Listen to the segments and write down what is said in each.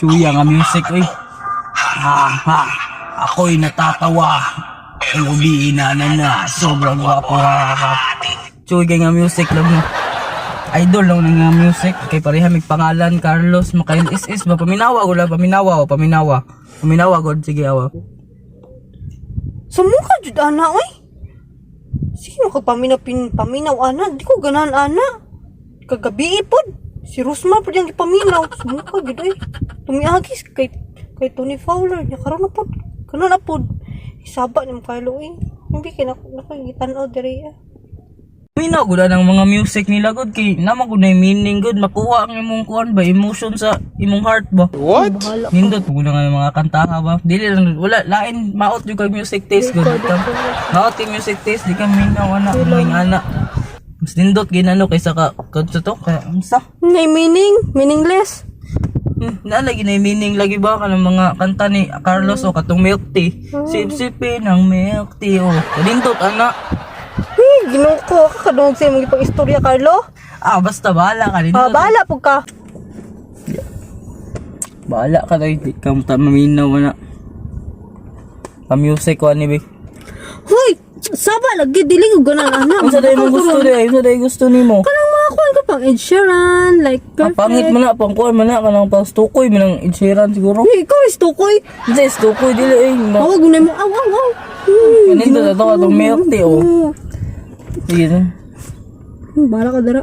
Chuya nga music oy. Ha ha. Ako'y natatawa. LOB na na na. Sobrang gwapo ha ha. Chuya nga music lang mo. Idol lang na nga music kay pareha mig pangalan Carlos Makail is ba paminawa gud paminawa o paminawa. Paminawa gud sige awa. Sumuka jud ana oy. Sige mo kag paminaw pin paminaw ana, di ko ganahan ana. Kagabi pod. Si Rosmar pod yang gipaminaw. Sumuka jud oy. Tumiagis kay kay Tony Fowler nya karon na pod. Karon na pod. Isaba ni mo kayo oy. Hindi kay nako nako gitan-aw diri ah. Paminaw gud ang mga music nila gud kay naman gud na meaning gud makuha ang imong kuan ba emotion sa imong heart ba. What? Bahala. Nindot po na nga yung mga kantaha ba? Dili lang, wala, lain, maot yung kag music taste gud. Maot yung music taste, di ka minaw, ana, mga ana. Mas nindot ginano kaysa ka, kadto to, kaya, unsa? Nay meaning, meaningless. Naalagi na yung meaning lagi ba ka ng mga kanta ni Carlos o katong milk tea. Sip-sipin ang milk tea o. Nindot, ana. Hey, Ginoo ko kakadungog sa imong gipang istorya Carlo. Ah, basta bahala ka nindot. Ah, bahala pud ka. Bahala ka tayo, di ka maminaw, ana. Pa-music ko, ani, be. Hoy, saba lagi dili ko ganahan ana. Unsa day mo gusto di? Unsa day gusto nimo? Kanang mga kuan ka pang Ed Sheeran, like Ah, perfect. pangit man na, pangkuan man na, kanang pang stukoy, man ang Ed Sheeran siguro. Hey, ikaw is tukoy. Hindi, stukoy, dili eh. Na, Awag na mo. Aw, aw, aw. Kanindot ato atong milk tea, oh. Sige na. Bahala ka dara.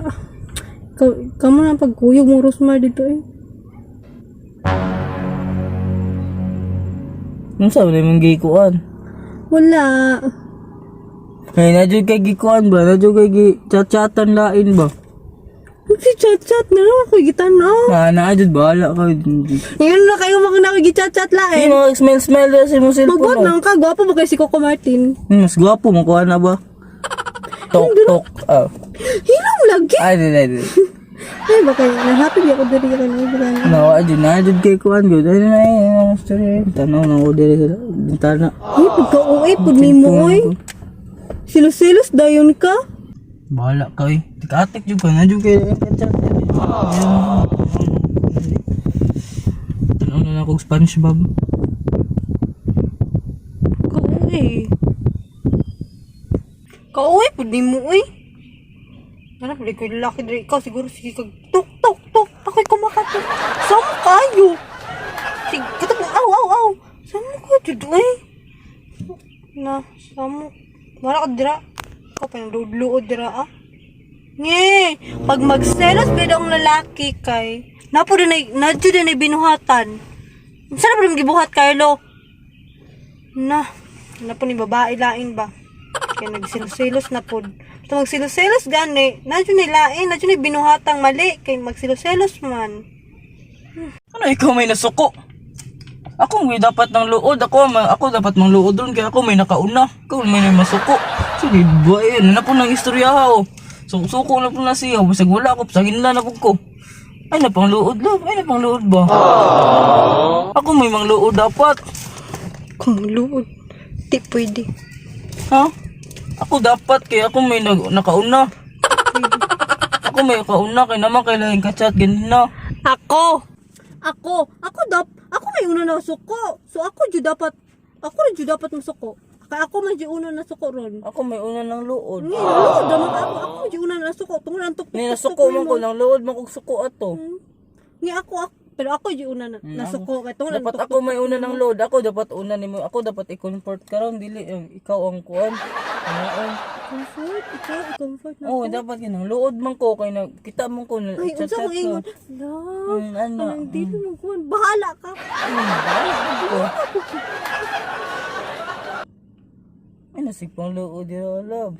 Ikaw, ikaw mo na ang pagkuyog mo Rosmar dito eh. Nung sabi na mong gikuan? Wala. Hey, na kay gikuan ba? Na kay gi chat-chatan lain ba? Si chat chat na lang ako gitanaw. Na, na jud bahala ka. Ngayon na kayo mga nakikichat-chat Hey, lain. mga smell smell na si mo cellphone. Magbuhat oh. lang ka, gwapo ba kay si Coco Martin? Mas gwapo mo kuha na ba? Tok tok. Ah. Hilong lagi. Ay, di, di, di. Ay, baka na-happy di ako diri ka na na. No, adyo na jud kay kuan gud. Ay, na, ay, na, story. Tanaw na ko diri sa bintana. Ay, pagka-uwi, pud nimo oy. Silos-silos dayon ka. Bahala ka eh. Tikatik jud ka na jud kay chat. Tanaw na ako SpongeBob. Kauwi. Kauwi, pud nimo oy. Ano, pwede ko lalaki diri. Ikaw siguro sige kag tok tok tok. Ako'y kumakatok. Sama kayo. Sige, katok aw aw aw. Sama ko jud oy. Na, sama. Wala ka dira. Ikaw pa luod dira ah. Nge, pag magselos beda ang lalaki kay napo din ay nadyo din ay binuhatan. Sana pa rin gibuhat Carlo? Na, na po ni babae lain ba? Kaya nagsilos-silos na po. Basta magsilos-silos gani, nadyo ni lain, nadyo ni binuhatang mali, kay magsilos-silos man. Ano ikaw may nasuko? Ako may dapat ng luod. Ako, ako dapat mang luod ron kaya ako may nakauna. Ikaw may may masuko. Sige ba eh, ano na po ng istorya ha oh. So, suko na po na siya. Basag wala ako, pasagin na po ko. Ay na pang luod love, ay na pang luod ba? Ako may mang luod dapat. Kung luod, di pwede. Ha? Ako dapat kaya ako may nakauna. Ako may nakauna kaya naman kailangan ka-chat ganun na. Ako! Ako! Ako dap! Ako may una na suko. So ako jud dapat, ako rin jud dapat masuko. Kaya ako man jud una na suko ron. Ako may una ng luod. Ni luod naman ako, ako man jud una na suko. Tungod ang tuk tuk Ni tuk, nasuko tuk man ko nimo. ng luod man kog suko ato. Ni ako, ako pero ako jud una na, nasuko kay tungod ang Dapat tuk ako may una ng load. Ako dapat una nimo. Ako dapat i-comfort karon dili ikaw ang kuan. Oo. Comfort, ikaw, i-comfort na. Oh, dapat kinang luod man ko kay nag kita man ko na Ay, unsa chat-chat kong ingon? ko. Love, Ano. anong dili mo kuan? Bahala ka. Ay nasigpang luod dira love.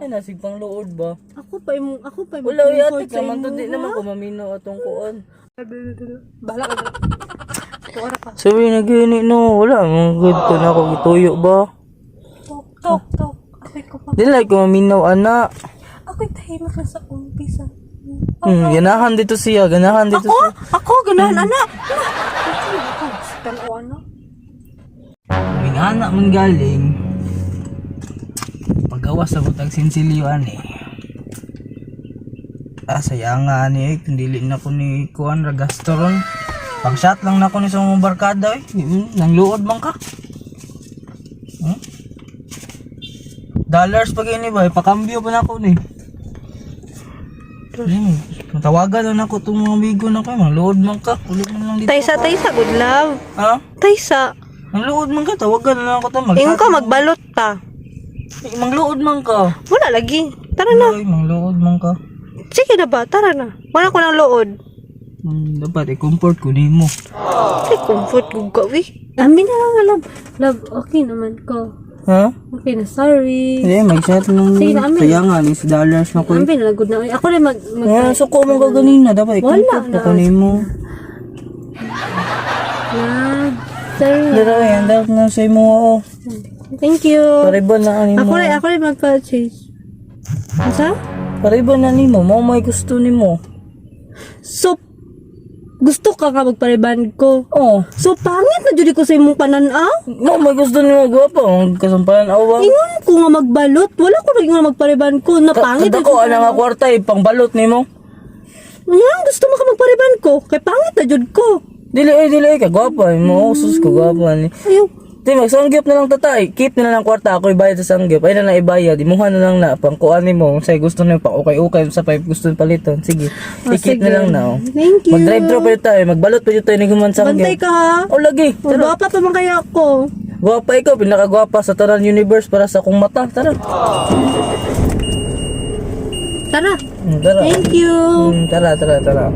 Ay nasigpang luod ba? Ako pa imong, ako pa imong Wala uy comfort ate sa ka man to imo, di naman ha? ko maminaw atong kuan. Bahala ka. Tuara ka. Sabi na gini no, wala man good ko na ako gituyo ba. Tok, tok, tok. Ako'y kumag... Dili ko maminaw ana. Ako'y tahimik lang sa umpisa. Ganahan dito siya, ganahan dito Ako? siya. Ako? Ganahan, anak! Tanaw, ano? Mingana man galing. Pagawas sa butag sinsilyo ani. Ah, sayang nga ani eh, kung dili na ko ni kuan ragastoron. Pag shot lang na ako ni sa mga barkada eh. Nang luod man ka. Dollars pag ini ba, ipakambyo pa na ako ni. Tawagan lang ako itong mga amigo na kayo. Mang luod man ka. Kulog man lang dito. Taysa, taysa, good love. Ha? Taysa. Mang luod man ka. Tawagan na lang ako ito. Mag Ingon ka, magbalot ta. Eh, mang luod man ka. Wala lagi. Tara na. Ay, mang luod man ka. Sige na ba? Tara na. Wala ko ng lood. Dapat i-comfort ko nimo. Ay, comfort ko ka, uy. Amin na lang, love. Love, okay naman ko. Ha? Okay na, sorry. Hindi, mag-shot lang. Sige na, amin. Kaya nga, ni sa dollars na ko. Amin na, good na. Uy, ako rin mag Nga, suko mo ka ganina. Dapat Wala i-comfort na. ko nimo. Love, sorry. Dara, yan. Dapat na sa imo oh. Thank you. Pariban na nimo. Ako rin mag-purchase. Asa? Pariban na nimo. Mao may gusto nimo. So, gusto ka nga magpariban ko. Oh. So, pangit na jud ko sa imong pananaw. Mao may gusto nimo gwapa. Ang kasampayan aw ba? Ingon ko nga magbalot. Wala ko nag nga magpariban ko. Na pangit Kada ko ana nga kwarta eh, pangbalot nimo. Nga, gusto mo ka magpariban ko. Kay pangit na jud ko. Dili ay, dili ay, kagwapa mo. Oh, sus ko gwapa ni. Ayaw. Di magsangyop na lang tatay. Keep na lang ang kwarta ako ibayad sa sangyop. Ay na lang ibayad. Imuha na lang na pangkuan nimo. Say gusto nimo pang ukay-ukay sa pa gusto nimo paliton. Sige. Oh, I-keep sige. na lang na. Oh. Thank you. Mag-drive through pa yun tayo. Magbalot pa yun tayo ni human sangyop. Bantay ka ha. Oh, lagi. Tara. Gwapa pa man kaya ako. Gwapa ikaw, pinakagwapa sa tanan universe para sa akong mata. Tara. Tara. Tara. Thank you. Tara, tara, tara.